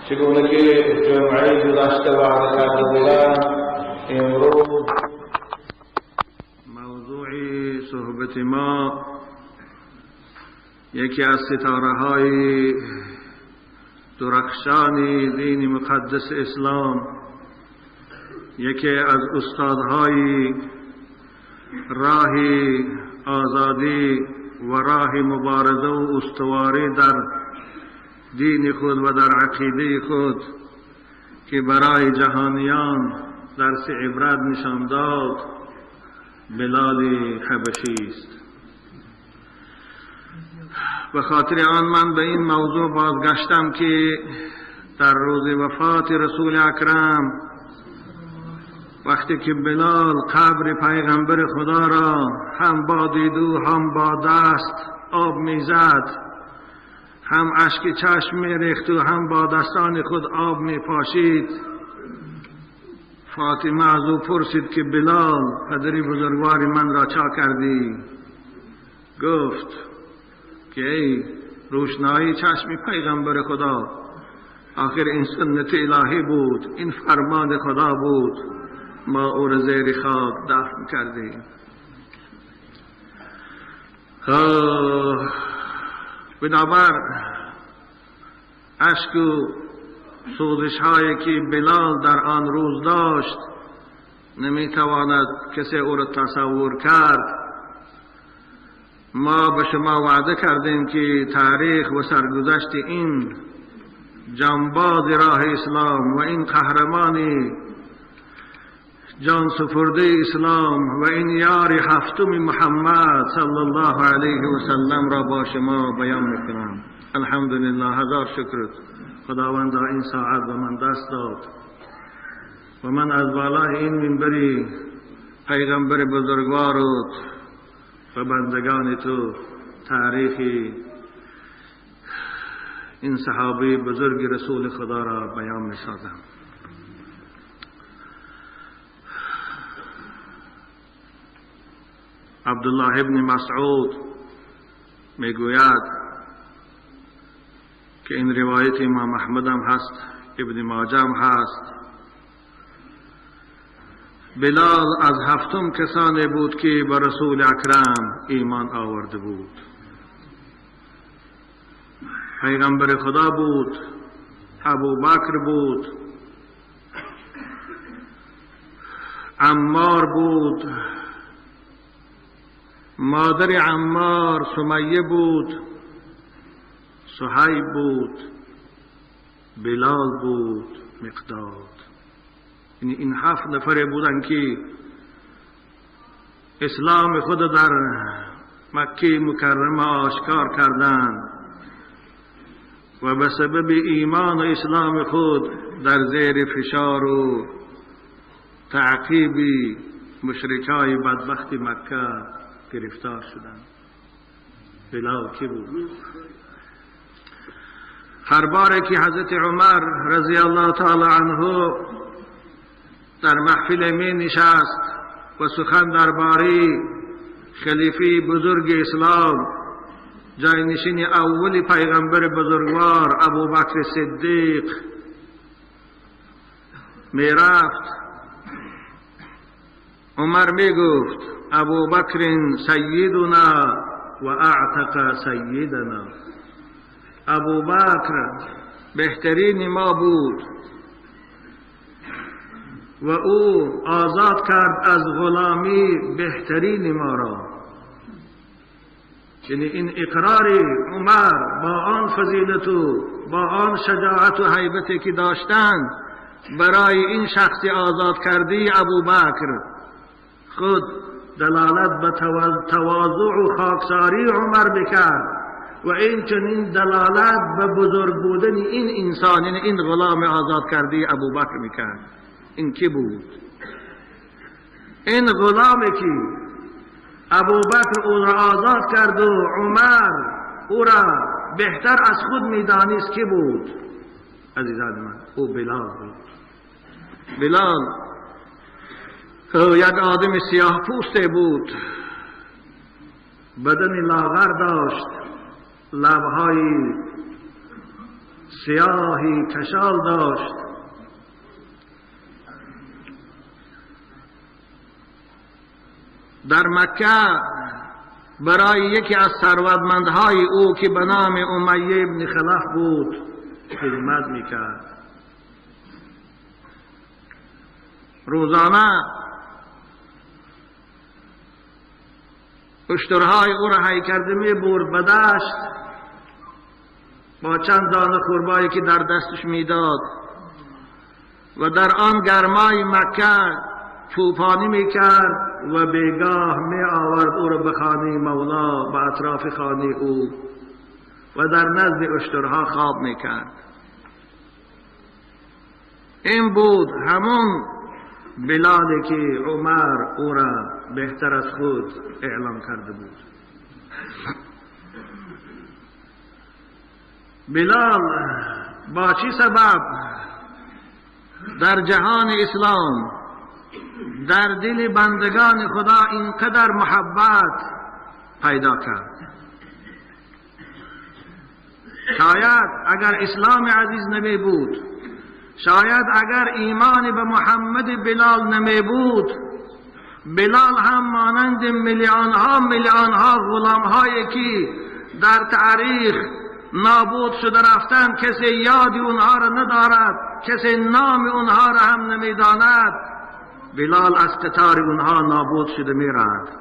چگونه که جمعه گذشته وعده کرده بودم، امروز موضوع صحبت ما یکی از ستاره های درخشان دین مقدس اسلام، یکی از استادهای راه آزادی و راه مبارزه و استواری در دین خود و در عقیده خود که برای جهانیان درس عبرت نشان داد، بلال حبشی است. به خاطر آن من به این موضوع بازگشتم که در روز وفات رسول اکرم، وقتی که بلال قبر پیغمبر خدا را هم با دیدو هم با دست آب میزد، هم اشک چشم میریخت و هم با دستان خود آب میپاشید، فاطمه از او پرسید که بلال پدری بزرگوار من را چا کردی؟ گفت که ای روشنایی چشم پیغمبر خدا، آخر این سنت الهی بود، این فرمان خدا بود، ما او را زیر خاک دفن کردیم. بنابر اشک و سوزش هایی که بلال در آن روز داشت نمیتواند کسی او را تصور کرد. ما به شما وعده کردیم که تاریخ و سرگذشت این جانباز راه اسلام و این قهرمانی جان سپرده اسلام و این یار هفتم محمد صلی الله علیه و سلم را با شما بیان میکنم. الحمدلله، هزار شکر خداوند این ساعت به من دست داد و من از بالای این منبری پیغمبر بزرگوار و بندگان تو تاریخ این صحابی بزرگ رسول خدا را بیان میسازم. عبدالله ابن مسعود میگوید که این روایت امام احمد هم هست، ابن ماجه هم هست، بلال از هفتم کسانی بود که به رسول اکرم ایمان آورده بود. پیغمبر خدا بود، ابوبکر بود، عمار بود، مادر عمار سمیه بود، صهیب بود، بلال بود، مقداد. یعنی این هفت نفر بودند که اسلام خود در مکه مکرمه آشکار کردند و به سبب ایمان و اسلام خود در زیر فشار و تعقیب مشرکای بدبخت مکه گرفتار شدند. بلال کی بود؟ هر بار که حضرت عمر رضی الله تعالی عنه در محفل می نشست و سخن درباره خلیفه بزرگ اسلام، جاینشین اول پیغمبر بزرگوار ابوبکر صدیق می رفت، عمر می گفت ابوبکر سیدنا و اعتق سیدنا. ابوبکر بهترین ما بود و او آزاد کرد از غلامی بهترین ما را. یعنی این اقرار عمر با آن فضیلت و با آن شجاعت و هیبتی که داشتند برای این شخص آزاد کرده ابوبکر خود دلالت به تواضع و خاکساری عمر بکرد و این چنین دلالت به بزرگ بودن این انسان، یعنی این غلام آزاد کرده ابوبکر میکرد. این کی بود؟ این غلامی که ابوبکر او را آزاد کرد و عمر او را بهتر از خود میدانست کی بود؟ عزیزان من، او بلال بود. بلال یک آدم سیاه پوسته بود، بدن لاغر داشت، لبهای سیاهی کشال داشت. در مکه برای یکی از ثروتمندهای او که به نام امیه ابن خلف بود خدمت میکرد. روزانه اشترهای او را هی کرده می برد به دشت با چند دانه خرمایی که در دستش میداد و در آن گرمای مکه چوپانی میکرد و بیگاه می آورد او را به خانه مولا، به اطراف خانه او و در نزد اشترها خواب میکرد. این بود همون بلالی که عمر او را بهتر از خود اعلام کرده بود. بلال با چی سبب در جهان اسلام در دل بندگان خدا اینقدر محبت پیدا کرد؟ شاید اگر اسلام عزیز نمی بود، شاید اگر ایمان به محمد بلال نمی بود، بلال هم مانند میلیون ها میلیون ها غلام هایی که در تاریخ نابود شده رفتن، کسی یاد اونها را ندارد، کسی نام اونها را هم نمیداند، بلال از قطار اونها نابود شده می رفت.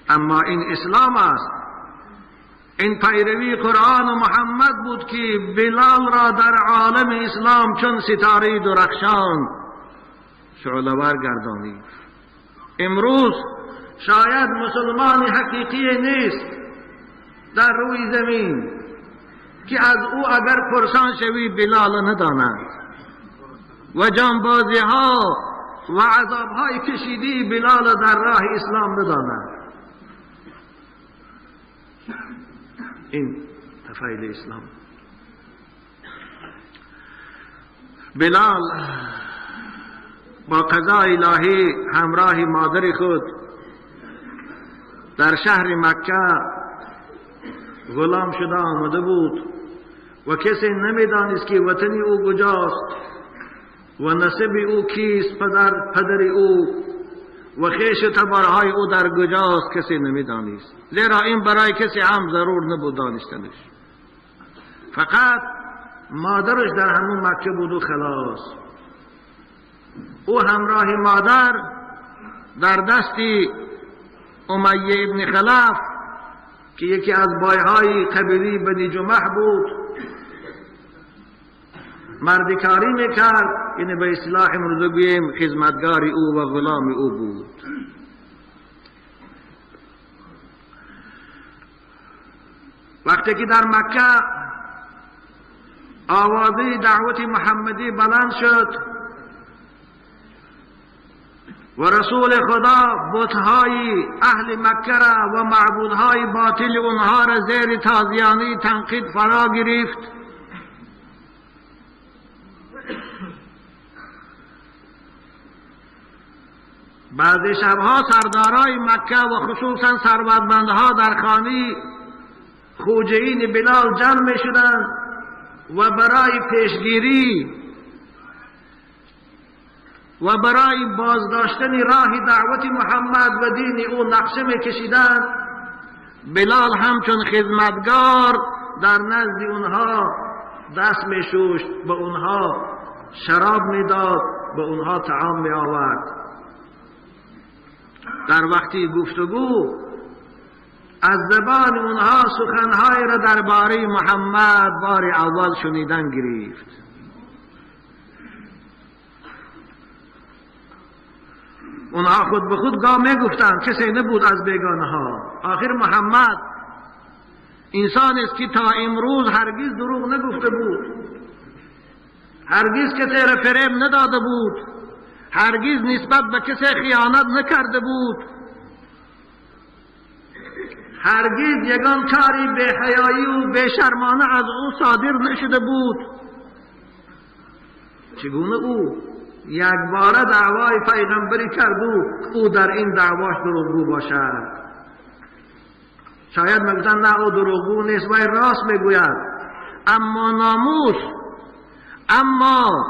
اما این اسلام است، این پیروی قرآن و محمد بود که بلال را در عالم اسلام چون ستاره درخشان شعله‌ور گردانید. امروز شاید مسلمان حقیقی نیست در روی زمین که از او اگر پرسان شوی بلال نداند و جانبازی ها و عذاب های کشیدی بلال در راه اسلام نداند. این تفایل اسلام. بلال با قضای الهی همراه مادر خود در شهر مکه غلام شده آمده بود و کسی نمیدانست که وطن او کجاست و نسب او کیست، پدر او و خویش و تبارهای او در کجاست، کسی نمیدانست، زیرا این برای کسی هم ضرور نبود دانستنش. فقط مادرش در همون مکه بود و خلاص. او همراه مادر در دست امیه ابن خلف که یکی از بایهای قبیله بنی جمح بود مردکاری میکرد، یعنی به اصطلاح امروز بگوییم خدمتگار او و غلام او بود. وقتی که در مکه آوازه دعوت محمدی بلند شد و رسول خدا بتهای اهل مکه را و معبودهای باطل اونها را زیر تازیانی تنقید فرا گرفت، بعضی شبها سردارای مکه و خصوصا ثروتمندها در خانه خوجین بلال جمع می شدند و برای پیشگیری و برای بازداشتن راه دعوت محمد و دین او نقشه می کشیدند. بلال همچون خدمتگار در نزد اونها دست می شوشت، به اونها شراب می داد، به اونها طعام می آورد. در وقتی گفتگو از زبان اونها سخنهای را درباره محمد بار اول شنیدن گرفت. اونها خود به خود گاه می گفتند، کسی نبود از بیگانه ها. آخر محمد انسان است که تا امروز هرگز دروغ نگفته بود، هرگز کسی را فریب نداده بود، هرگز نسبت به کسی خیانت نکرده بود، هرگز یگان کاری بی حیایی و بی شرمانه از او صادر نشده بود. چگونه او یک باره دعوای پیغمبری کرد و او در این دعواش دروغگو باشد؟ شاید میگفتن نه او دروغگو نیست، وی راست میگوید، اما ناموس، اما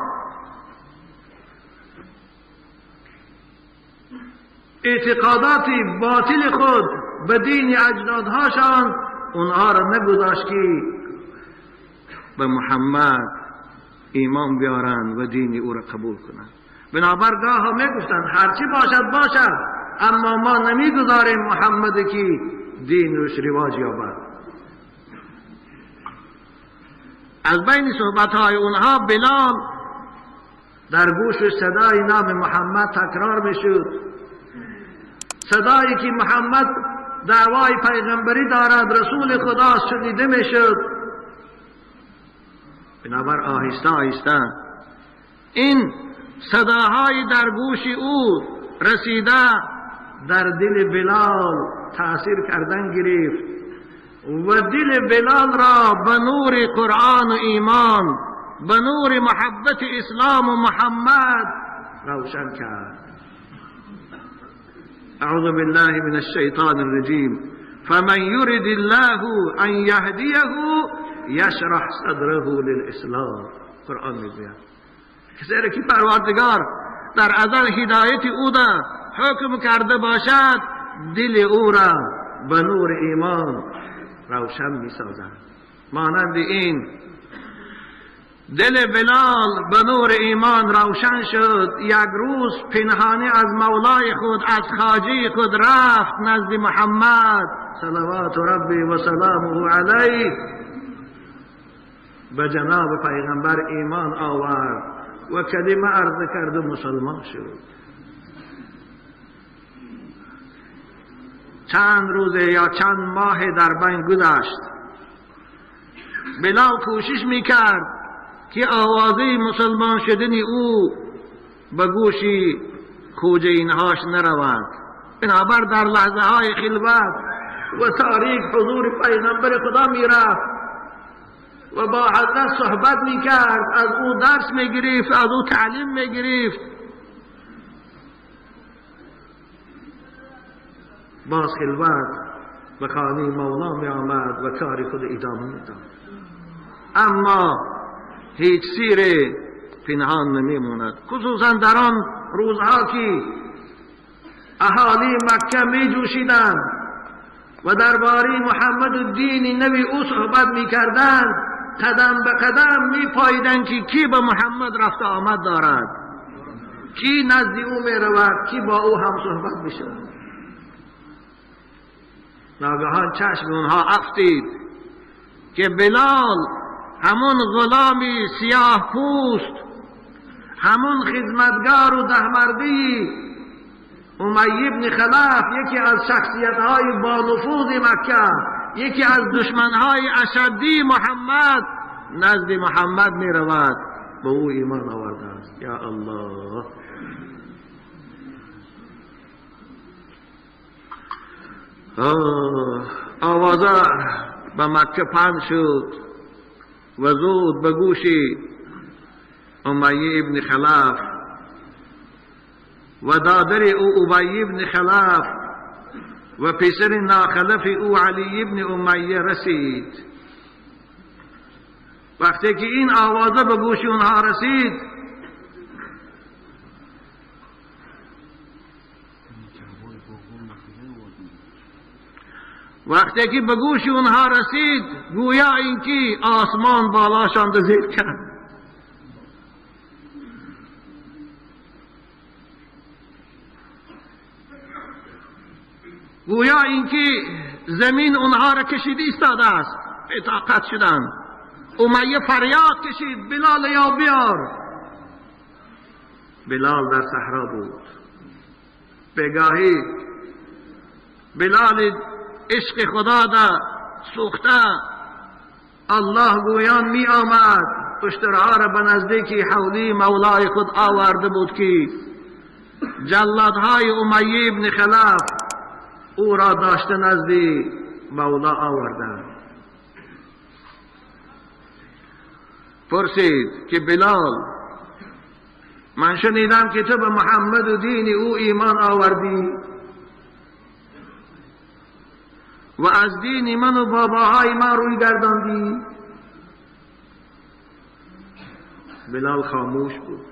اعتقادات باطل خود به دین اجدادهاشان اونها را نگذاشت که به محمد ایمان بیارند و دین او را قبول کنند. بنابر گاه میگفتند هرچی باشد باشد، اما ما نمیگذاریم محمد که دین روش رواج یابد. از بین صحبتهای اونها بلال در گوش صدای نام محمد تکرار میشد، صدایی که محمد دعوای پیغمبری دارد، رسول خدا شنیده میشد. بنابر آهسته آهسته این صداهای در گوش او رسیده در دل بلال تاثیر کردن گرفت و دل بلال را به نور قرآن و ایمان، به نور محبت اسلام و محمد روشن کرد. اعوذ بالله من الشیطان الرجیم فمن يرد الله ان یهدیه یشرح صدره للاسلام. قرآن میگوید کسی که پروردگار در ازل هدایت او را حکم کرده باشد، دل او را به نور ایمان روشن میسازد. مانند این دل بلال به نور ایمان روشن شد. یک روز پنهانی از مولای خود، از خواجه خود رفت نزد محمد صلوات ربی و سلامه علیه، به جناب پیغمبر ایمان آورد و کلمه عرض کرد و مسلمان شد. چند روز یا چند ماه در بین گذشت. بلال کوشش میکرد که آوازه مسلمان شدن او به گوش خوجه اینهاش نرود. بنابر در لحظه های خلوت و تاریک حضور پیغمبر خدا میرفت و با حضرت صحبت میکرد، از او درس میگرفت، از او تعلیم میگرفت. باز خلوت به خانه مولا می آمد و کار خود ادامه میداد، اما هیچ سیر پنهان نمیموند، خصوصا در آن روزها که اهالی مکه می جوشیدند و درباره محمد و دین نبی او صحبت میکردند، قدم به قدم می پاییدند که کی به محمد رفت آمد دارد، کی نزد او می رود، کی با او هم صحبت می شود. ناگهان چشم اونها افتید که بلال، همون غلامی سیاه پوست، همون خدمتگار و دهمردی امیه بن خلف، یکی از شخصیت‌های با نفوذ مکه، یکی از دشمن‌های اشدی محمد، نزد محمد می رود، به او ایمان آورده است. یا الله، آوازه به مکه پهن شد و زود به گوش امیه ابن خلف و دادر او ابی ابن خلف و پسر ناخلف او علی ابن امیه رسید. وقتی که این آوازه به گوش اونها رسید، وقتی که به گوش اونها رسید، گویا اینکه آسمان بالاشان زیر کرد. گویا اینکه زمین اونها را کشیده ایستاده است. بی طاقت شدند. امیه فریاد کشید بلال یا بیار. بلال در صحرا بود. بگاهی بلال عشق خدا دا سوخته الله گویان می آمد، اشترها را به نزدیکی حولی مولای خود آورده بود که جلادهای امیه ابن خلف او را داشته نزدی مولا آوردند. پرسید که بلال، من شنیدم که تو به محمد و دین او ایمان آوردی، و از دین من و باباهای من روی گرداندی؟ بلال خاموش بود.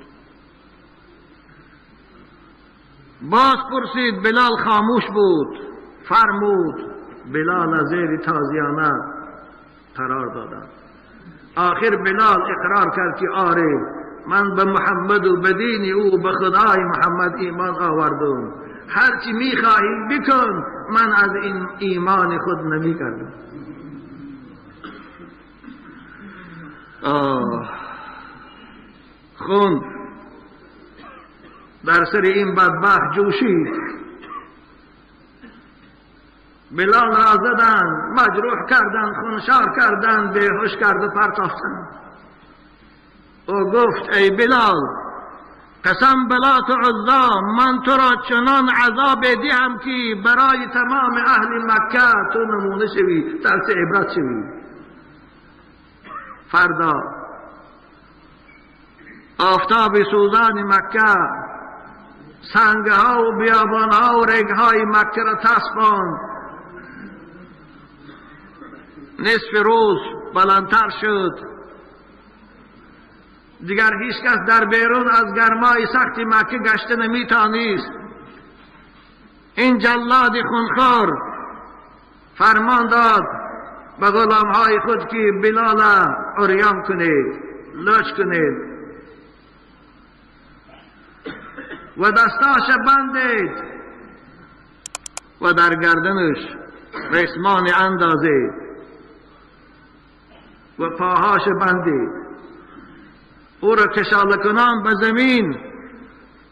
باز پرسید، بلال خاموش بود. فرمود، بلال از زیر تازیانه قرار دادند. آخر بلال اقرار کرد که آره، من به محمد و به دین او، به خدای محمد ایمان آوردم، هرچی میخواهی بکن، من از این ایمان خود نمیکردم. خون در سر این بدبخت جوشید. بلال را زدن، مجروح کردن، خونشار کردن، بیهوش کرد و پرتافتن. او گفت ای بلال، قسم بلات و عزا، من تو را چنان عذاب دهم که برای تمام اهل مکه تو نمونه شوی، درس عبرت شوی. فردا آفتاب سوزان مکه سنگها و بیابانها و رگهای مکه را تسباند. نصف روز بلندتر شد، دیگر هیچ کس در بیرون از گرمای سخت مکه گشته نمیتانست. این جلاد خونخوار فرمان داد به غلامهای خود که بلال عریان کنید، لچ کنید و دستاش بندید و در گردنش ریسمان اندازید و پاهاش بندید، او را کشاله کنان به زمین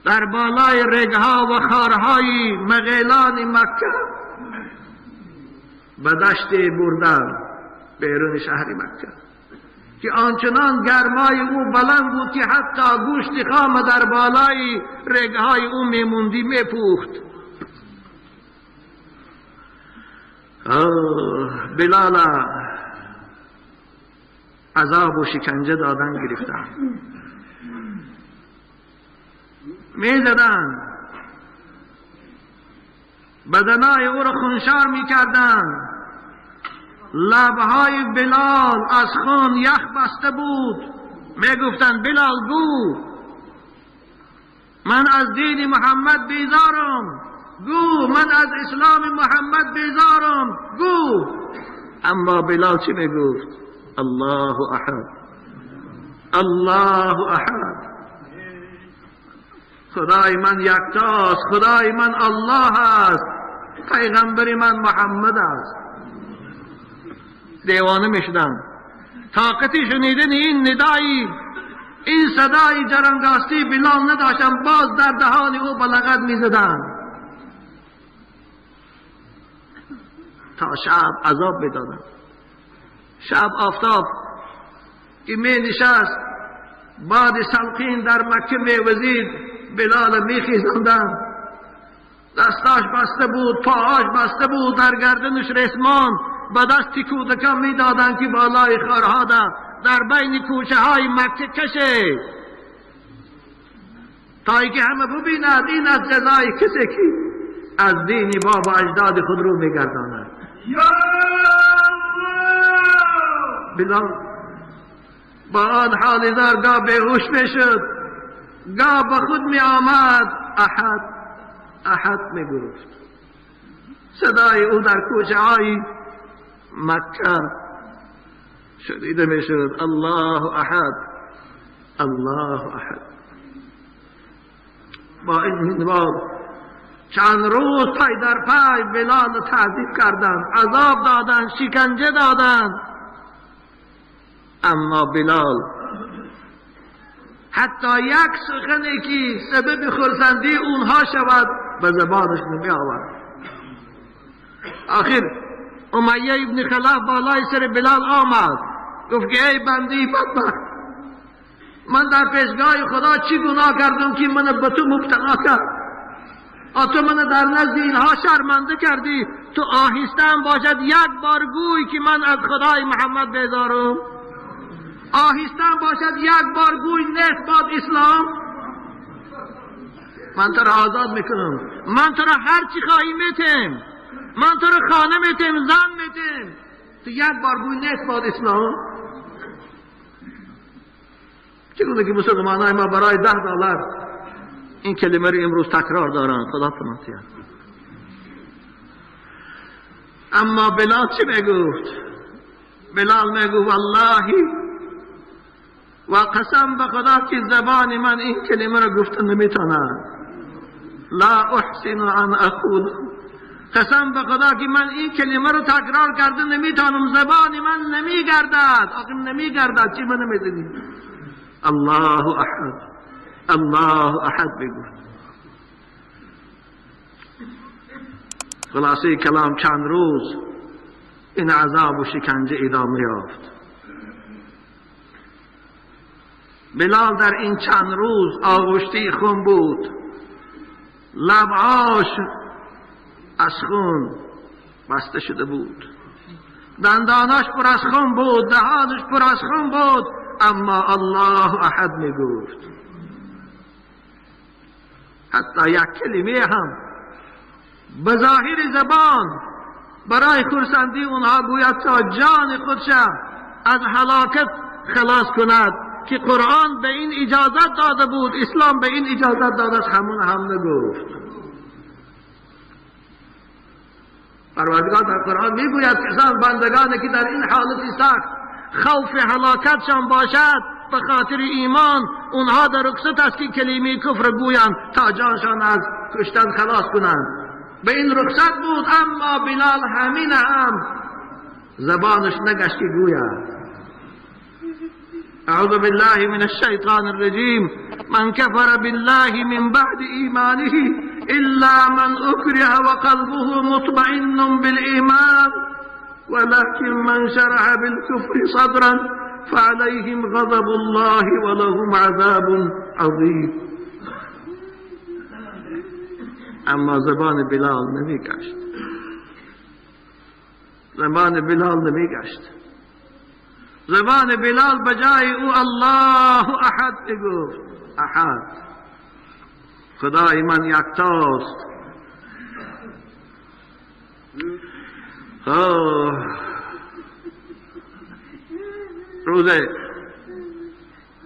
در بالای رگها و خارهای مغیلان مکه به دشت بردن بیرون شهر مکه که آنچنان گرمای او بلند بود که حتی گوشت خام در بالای رگهای او میموندی میپوخت. بلال عذاب و شکنجه دادن گرفتن، میزدن، بدنای او را خونشار میکردن. لبهای بلال از خون یخ بسته بود. میگفتند بلال گو، من از دین محمد بیزارم، گو من از اسلام محمد بیزارم، گو. اما بلال چی میگفت؟ الله احد، الله احد، خدای من یکتاست، خدای من الله است، پیغمبر من محمد است. دیوانه میشدن. طاقت شنیدن این ندایی، این صدای جرنگاستی بلال نداشتن، باز در دهان او بلغت میزدن تا شب عذاب میدادن. شب آفتاب که می نشست، باد سلقین در مکه می وزید، بلال می خیزاندن. دستاش بسته بود، پاهاش بسته بود، در گردنش ریسمان، به دست کودکان می دادن که بالای خارها در بین کوچه های مکه کشه تا اینکه همه ببیند این از جزای کسی که از دین باب و اجداد خود رو میگرداند. بلال با آن حال زار گاه بیهوش میشد، گاه به خود می آمد، احد احد می گفت. صدای او در کوچه های مکه شنیده می شد، الله احد، الله احد. با این منوال چند روز پای در پای بلال تعذیب کردند، عذاب دادند، شکنجه دادند. اما بلال حتی یک سخنی که سبب خرسندی اونها شود به زبانش نمی آورد. آخر امیه ابن خلف بالای سر بلال آمد، گفت که ای بنده بدبخت، من در پیشگاه خدا چی گناه کردم که من به تو مبتلا کرد؟ تو من در نزد اینها شرمنده کردی. تو آهسته هم باشد یک بار گوی که من از خدای محمد بیزارم، آهسته هم باشد یک بار گوی نیست باد اسلام، من تو را آزاد میکنم، من تو را هر چی خواهی میتیم. من تو رو خانه میتیم، زن میتیم، تو یک بار گوی نیست باد اسلام. چگونه که مسلمان های ما برای $10 این کلمه رو امروز تکرار دارن، خدا پناه. اما بلال چی میگفت؟ بلال میگفت والله و قسم به خدا که زبان من این کلمه رو گفتن نمیتونم، لا احسن ان اقول، قسم به خدا که من این کلمه رو تکرار کرده نمیتونم، زبان من نمیگردد. آخر نمیگردد، چی من نمیدونی؟ الله احد، الله احد بگو. خلاصه کلام چند روز این عذاب و شکنجه ادامه یافت. بلال در این چند روز آغشته خون بود، لبعاش از خون بسته شده بود، دنداناش پر از خون بود، دهانش پر از خون بود، اما الله احد میگفت. حتی یک کلمه هم به ظاهر زبان برای خرسندی اونها گوید تا جان خودش از هلاکت خلاص کند که قرآن به این اجازت داده بود، اسلام به این اجازت داده است، همون هم نگفت. پروردگار در قرآن میگوید کسان بندگانی که در این حالت سخت خوف هلاکتشان باشد به خاطر ایمان، اونها در رخصت است که کلمه کفر گویند تا جانشان از کشتن خلاص کنند. به این رخصت بود، اما بلال همین هم زبانش نگشت که گوید. اعوذ بالله من الشیطان الرجیم، من کفر بالله من بعد ایمانه الا من اکره وقلبه مطمئن بالایمان ولكن من شرح بالكفر صدرا فعليهم غضب الله ولهم عذاب عظیم. اما زبان بلال نمیگشت، زبان بلال نمیگشت. زبان بلال بجای او الله احد میگفت. احد، خدای من یکتاست. روزه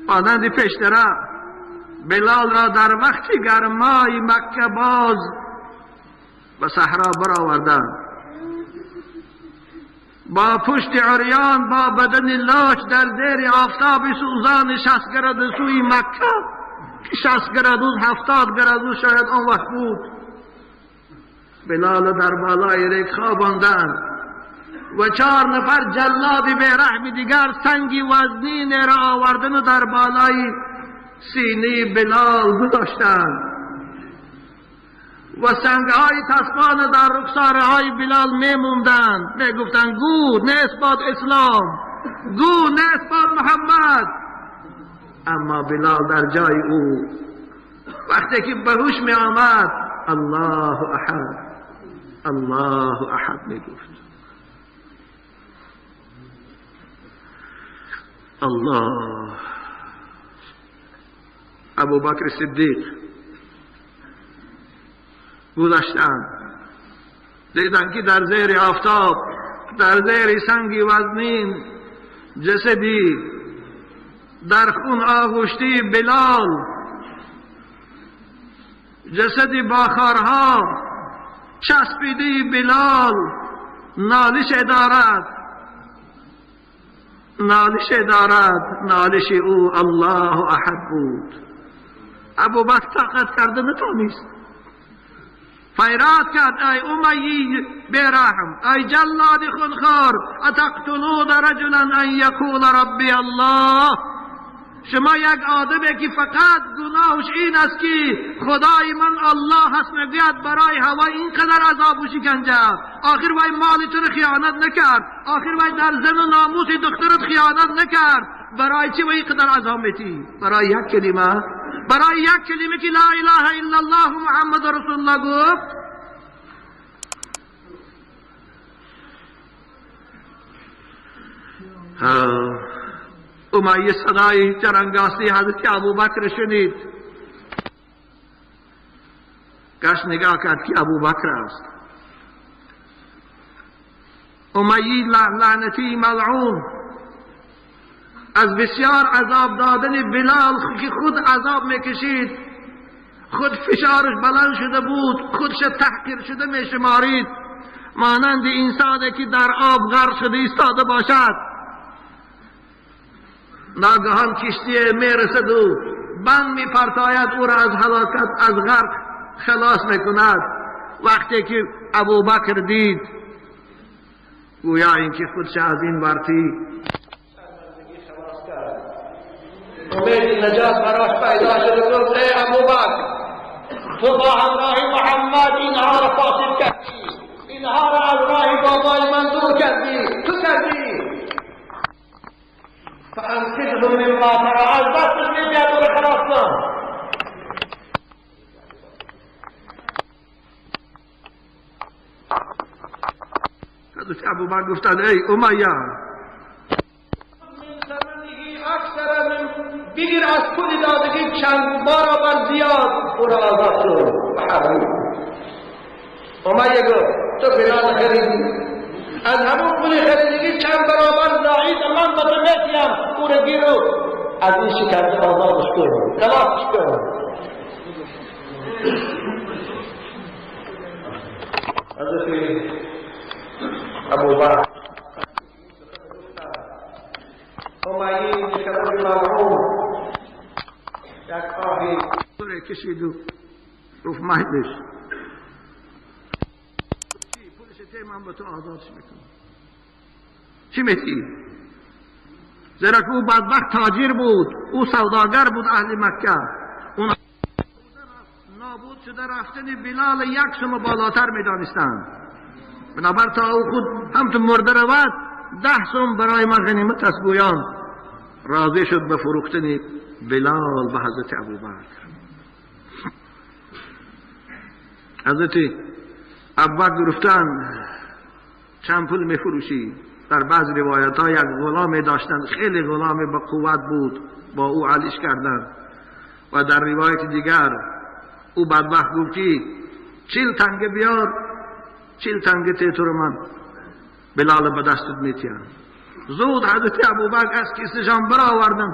مانند پیشتره بلال را در وقت گرمای مکه باز به صحرا برآوردند، با پشت عریان، با بدن لاش در زیر آفتاب سوزان 60 گرد سوی مکه، 60 گرد 70 گرد شاید آن وقت بود. بلال در بالای ریگ خواباندند و 4 نفر جلاد بی‌رحم دیگر سنگی وزنین را آوردن و در بالای سینه بلال گذاشتند و سنگهای تسبان در رخسارهای بلال میموندند، میگفتند گو نسبت اسلام، گو نسبت محمد. اما بلال در جای او وقتی که به هوش می آمد الله احد، الله احد میگفت. الله. ابوبکر صدیق گذشتند، دیدند که در زیر آفتاب، در زیر سنگی وزنین، جسدی در خون آغشته بلال، جسدی با خارها چسبیده بلال نالش دارد، نالش دارد. نالش او الله احد بود. ابوبکر طاقت کرده نتانست، فیراد کرد ای امیه بیرحم، ای جلاد خونخوار، اتقتلون رجلا ان یقول ربی الله. شما یک آدمی که فقط گناهش این است که خدای من الله هست میگوید، برای هوای اینقدر عذاب و شکنجه، آخر وای مال تو رو خیانت نکرد، آخر وای در زن و ناموس دخترت خیانت نکرد، برای چی وای اینقدر عذاب میتی؟ برای یک کلمه، برای یک کلمه که لا اله الا الله محمد رسول الله گفت. امیه صدای چرنگاسی حضرت ابوبکر شنید، گشت نگاه کرد که ابوبکر است. امیه لعنتی ملعون از بسیار عذاب دادن بلال که خود عذاب میکشید، خود فشارش بلند شده بود، خودش تحقیر شده میشمارید، مانند انسانی که در آب غرق شده ایستاده باشد. ناگهان کشتی میرسد و بند میپرتاید، او را از هلاکت، از غرق خلاص میکند. وقتی که ابوبکر دید، گویا اینکه خودش از این ورطی شرمندگی خلاص کرد، امید نجات براش پیدا شد. گفت ای ابوبکر، تو با همراه محمد اینها را فاسد کردی، اینها را از راه بابای من دور کردی، تو کردی. فانقذهم مما ترى، از دستش میبید او را خلاص کن. حضرت ابوبکر گفتند ای امیه، من ثمنه اکثر من، بگیر از پول دادگی چند برابر زیاد، او را آزاد کن. امیه گفت تو بلال خریدی، از همون پول خریدگی چند برابر زاید من به تو میتیم، او را گیر و از این شکنجه آزادش کن، خلاصش کن. حضرت ابوبکر امیه شکرک ملعون یک آهی کشید و گفت مهدش پولش تی من به تو آزادش میکنم. چی میتی؟ زیرا که او بدبخت تاجر بود، او سوداگر بود، اهل مکه. اون نابود شده رفتن بلال یک سم بالاتر میدانستند. بنابر تا او خود هم تو مرده رود 10 سم برای من غنیمت است. گویان راضی شد به فروختن بلال به حضرت ابوبکر. حضرت ابوبکر گفتند چند پول میفروشی؟ در بعض روایت ها یک غلام داشتند، خیلی غلام با قوت بود، با او علیش کردند. و در روایت دیگر او بدبخت گفت که 40 تنگه بیار، 40 تنگه تیتور من بلال به دستت میتیم. زود حضرت ابوبکر از کیسه‌شان برآوردن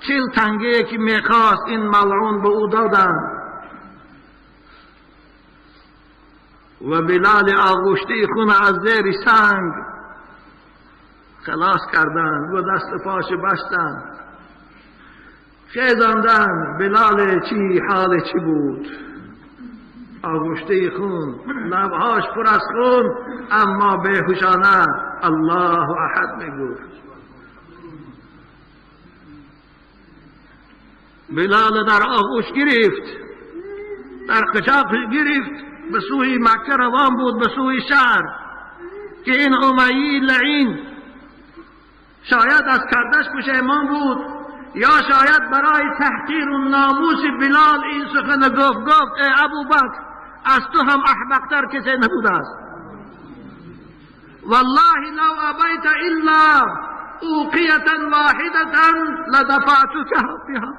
40 تنگه که میخواست این ملعون به او دادن. و بلال آغشته خون از زیر سنگ خلاص کردند و دست پاش بستند، خیزاندن. بلال چی حال چی بود؟ آغشته خون، لبهاش پر از خون، اما بیهوشانه الله احد میگفت. بلال در آغوش گرفت، در قچاق گرفت، به سوی مکه روان بود، به سوی شهر، که این امیه لعین شاید از کردش پشیمان بود، یا شاید برای تحقیر و ناموس بلال این سخن گفت. گفت ای ابوبکر، از تو هم احمقتر کسی نبوده است. والله لو ابیت الا اوقیة واحدة لدفعتک بها.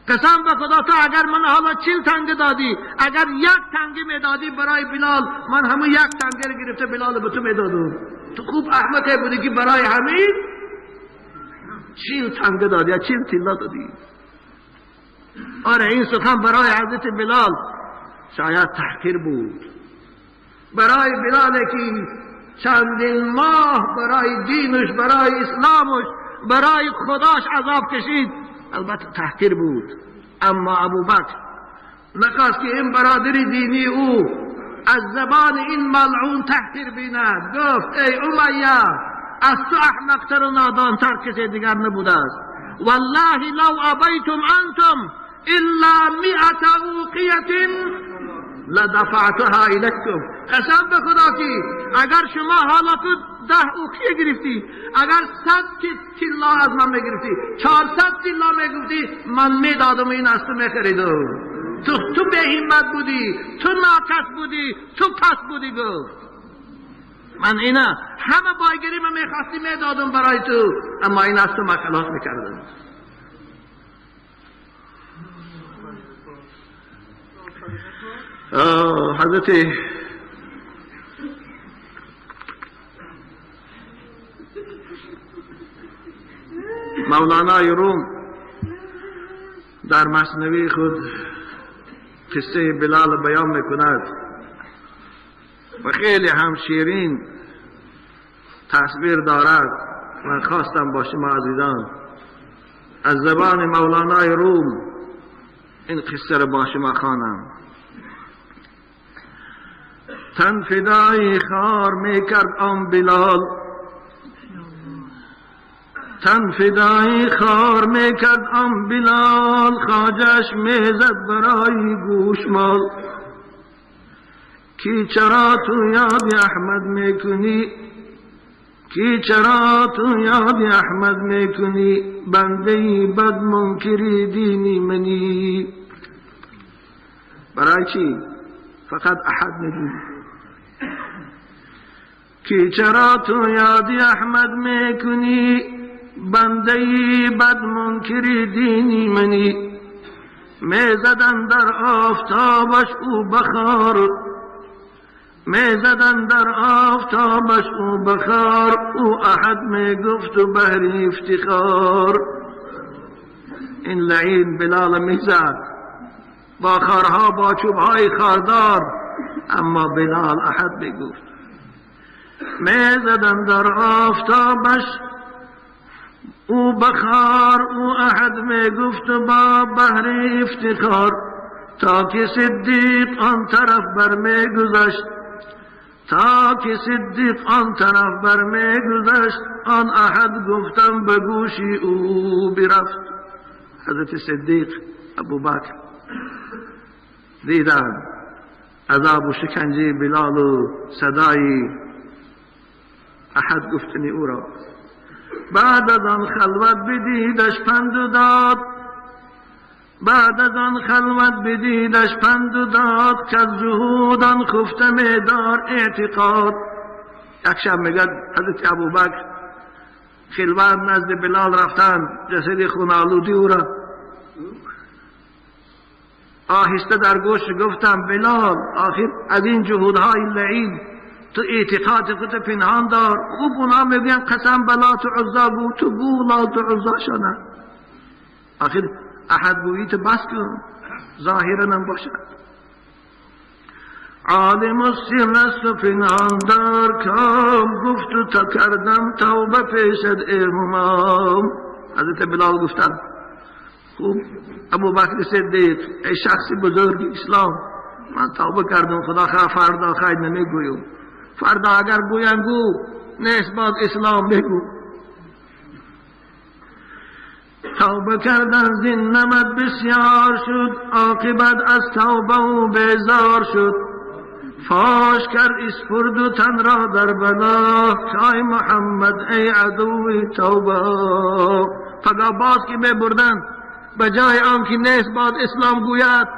قسم به خدا تو اگر من حالا 40 تنگه دادی، اگر یک تنگه میدادی برای بلال، من همون یک تنگه رو گرفته بلال به تو میدادم. تو خوب احمق بودی که برای همین 40 تنگه دادی یا 40 طلا دادی. آره این سخن برای حضرت بلال شاید تحقیر بود، برای بلال که چندین ماه برای دینش، برای اسلامش، برای خداش عذاب کشید، البته تحقیر بود. اما ابوبکر نخواست که این برادر دینی او از زبان این ملعون تحقیر بیند. گفت ای امیه، از تو احمقتر و نادانتر کسی دیگر نبوده است. والله لو ابیتم انتم الا 100 اوقیة لدفعتها الیکم. قسم به خدا که اگر شما حالا تو 10 اوقیه گرفتی، اگر 100 طلا از من میگرفتی، 400 طلا میگفتی، من میدادم این از تو میخریدم. تو به همت بودی، تو ناکس بودی، تو پس بودی. گفت من اینا همه بایگری من میخواستی میدادم برای تو، اما این از تو من خلاص میکردم. حضرت مولانای روم در مثنوی خود قصه بلال بیان میکند و خیلی هم شیرین تصویر دارد. من خواستم با شما عزیزان از زبان مولانای روم این قصه را با شما خوانم. تن فدای خار میکرد آن بلال، تن فدای خار میکرد آن بلال، خواجش میزد برای گوشمال. کی چرا تو یاد احمد میکنی، کی چرا تو یاد احمد میکنی، بنده بد منکری دینی منی. برای چی؟ فقط احد میگویی. کی چرا تو یاد احمد میکنی، بنده بد منکری دینی منی. میزدن در آفتابش او بخار، میزدن در آفتابش او بخار، او احد میگفت و بهر افتخار. این لعین بلال میزد با خارها، با چوبهای خاردار، اما بلال احد میگفت. میزدن در آفتابش او بخار، او احد میگفت با بهر افتخار. تا که صدیق آن طرف بر میگذشت، تا که صدیق آن طرف بر میگذشت، آن احد گفتم به گوشی او برفت. حضرت صدیق ابوبکر دیدن عذاب و شکنجه بلال و صدای احد گفتنی او را. بعد از آن خلوت بدیدش پند و داد، بعد از آن خلوت بدیدش پند و داد، که از جهودان خفته میدار اعتقاد. یک شب میگد حضرت ابوبکر خلوت نزد بلال رفتن، جسد خون آلودی او را آهسته در گوش گفتم بلال آخر از این جهودهای لعین تو اعتقاد خود پنهان دار. خوب اونا میگن قسم بلات عزا گو، تو گو لات عزا شنه. آخر احد گویی تو بس کن، ظاهرا هم باشد. عالم السر است و پنهان دار کام، گفت و تا کردم توبه پیشد امام. حضرت بلال گفتن خوب ابوبکر صدیق ای شخص بزرگ اسلام، من توبه کردم، خدا خواه فردا خیر نمیگویم، فردا اگر گویم گو، نیست باز اسلام بگو. توبه کردن زین نمد بسیار شد، عاقبت از توبه و بیزار شد. فاش کرد اسپرد و تن را در بلا، کای محمد ای عدوی توبه. فقط باز که ببردن به جای آن که نیست باز اسلام گوید،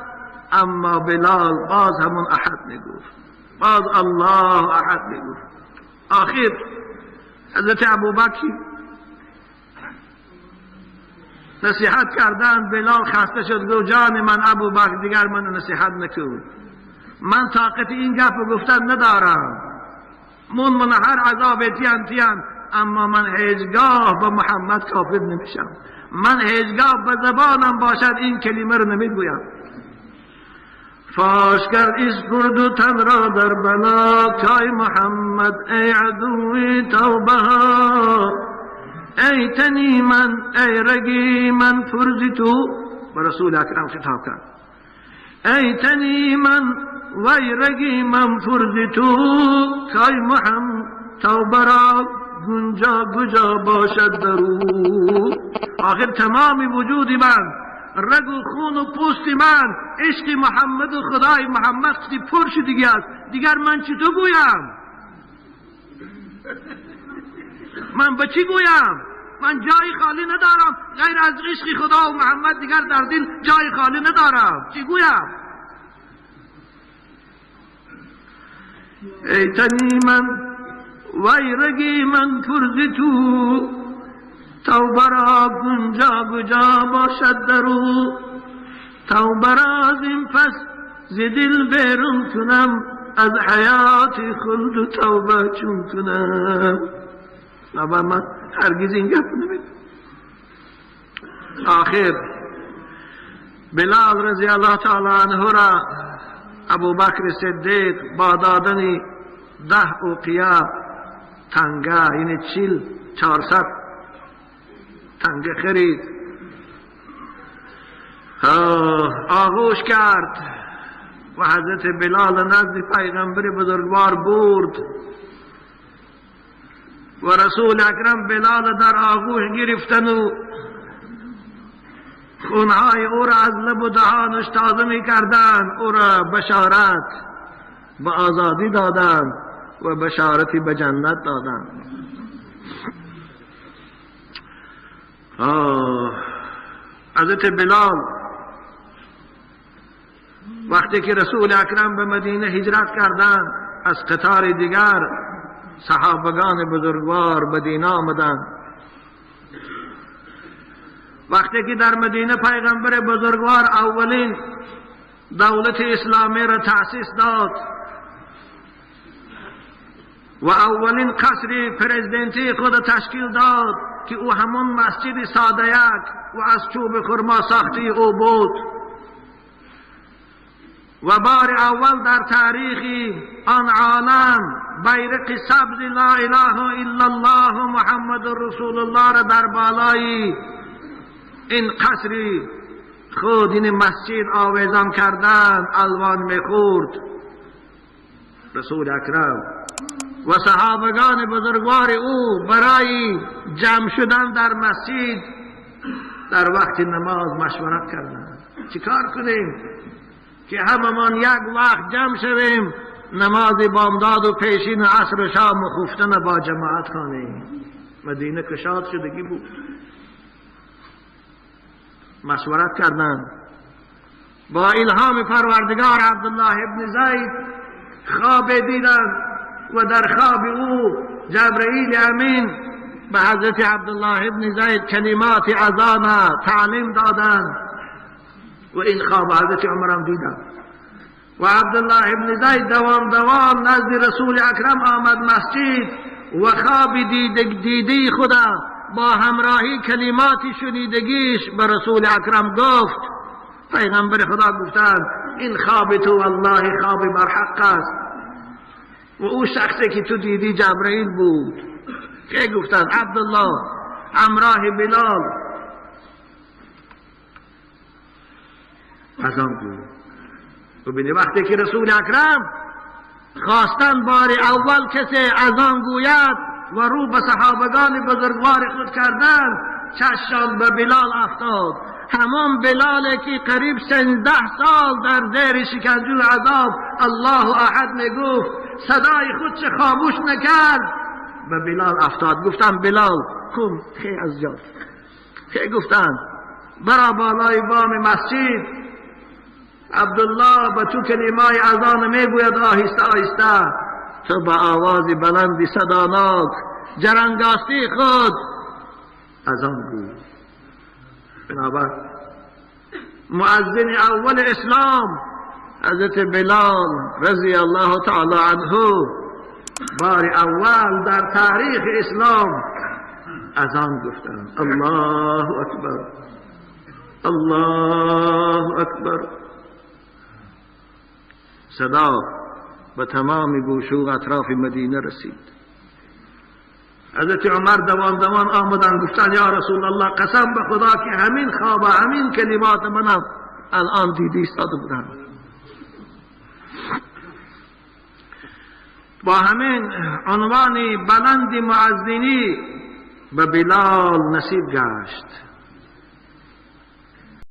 اما بلال باز همون احد میگفت، باز الله احد میگفت. آخر حضرت ابوبکر نصیحت کردن، بلال خسته شد، گفت جان من ابوبکر دیگر من نصیحت نکن، من طاقت این گپ گفتن ندارم، من هر عذاب تیان تیان، اما من هیچگاه با محمد کافر نمیشم، من هیچگاه به زبانم باشد این کلمه رو نمیگویم. فاش کرد اسپرد و تن را در بلا، کای محمد ای عدوی توبه ها، ای تنی من ای رگی من فرزی تو. به رسول اکرم خطاب کرد، ای تنی من وی رگی من فرزی تو، کای محمد توبه را گنجا گجا باشد درو. آخر تمام وجود من، رگ و خون و پوست من، عشق محمد و خدای محمد پر شد دیگه است، دیگر من چی تو گویم؟ من به چی گویم؟ من جای خالی ندارم غیر از عشق خدا و محمد، دیگر در دل جای خالی ندارم، چی گویم؟ ای تنی من وی رگی من پرز تو، توبه را گنجا گجا باشد درو. توبه را از این پس ز دل بیرون کنم، از حیات خلد و توبه چون کنم. من هرگز این گپ نمید. آخر بلال رضی الله تعالی عنه را ابوبکر صدیق با دادن 10 اوقیه تنگه، یعنی 400 تنگه خرید، آغوش کرد و حضرت بلال نزد پیغمبر بزرگوار برد و رسول اکرم بلال در آغوش گرفتن و خونهای او را از لب و دهانش تازه می کردن، او را بشارت به آزادی دادن و بشارتی به جنت دادن. حضرت بلال وقتی که رسول اکرم به مدینه هجرت کردند، از قطار دیگر صحابگان بزرگوار مدینه آمدند. وقتی که در مدینه پیغمبر بزرگوار اولین دولت اسلامی را تأسیس داد و اولین قصر پرزیدنتی خود تشکیل داد که او همون مسجد ساده یک و از چوب خرما ساخته او بود، و بار اول در تاریخ آن عالم بیرق سبز لا اله الا الله محمد رسول الله را در بالای این قصر خود، این مسجد آویزان کردن، الوان میخورد. رسول اکرم و صحابگان بزرگوار او برای جمع شدن در مسجد در وقت نماز مشورت کردند چیکار کنیم که هممان یک وقت جمع شویم، نماز بامداد و پیشین و عصر و شام و خفتن با جماعت خوانیم. مدینه کشاد شدگی بود. مشورت کردند. با الهام پروردگار عبدالله ابن زید خواب دیدند و در خواب او جبرئیل امین به حضرت عبدالله ابن زید کلمات اذان تعلیم دادند و این خواب حضرت عمر هم دیدند. و عبدالله ابن زید دوام دوام نزد رسول اکرم آمد مسجد و خواب دیده خدا با همراهی کلمات شنیدگیش به رسول اکرم گفت. پیغمبر خدا گفتند این خواب تو والله خواب برحق است و او شخصی که تو دیدی جبرئیل بود. که گفتند عبدالله همراه بلال اذان گفت. ببینید وقتی که رسول اکرم خواستن بار اول کسی اذان گوید و رو به صحابگان بزرگوار خود کردند، چشم به بلال افتاد. همان بلال که قریب 13 سال در زیر شکنجه و عذاب الله احد میگفت، صدای خود چه خاموش نکرد، به بلال افتاد. گفتم بلال کن خیلی از جا. خیلی گفتن برا بالای بام مسجد، عبدالله به تو کلمای اذان میگوید آهسته آهسته، تو با آواز بلندی صداناک جرنگاستی خود اذان گوی. بنابر مؤذن اول اسلام حضرت بلال رضی الله تعالی عنه بار اول در تاریخ اسلام اذان گفتند. الله اکبر، الله اکبر. صدا به تمام گوشه و اطراف مدینه رسید. حضرت عمر دوان دوان آمدن گفتن یا رسول الله قسم به خدا که همین خواب همین کلمات منم الان دیدی ایستاده بودم. با همین عنوان بلند مؤذنی به بلال نصیب گشت.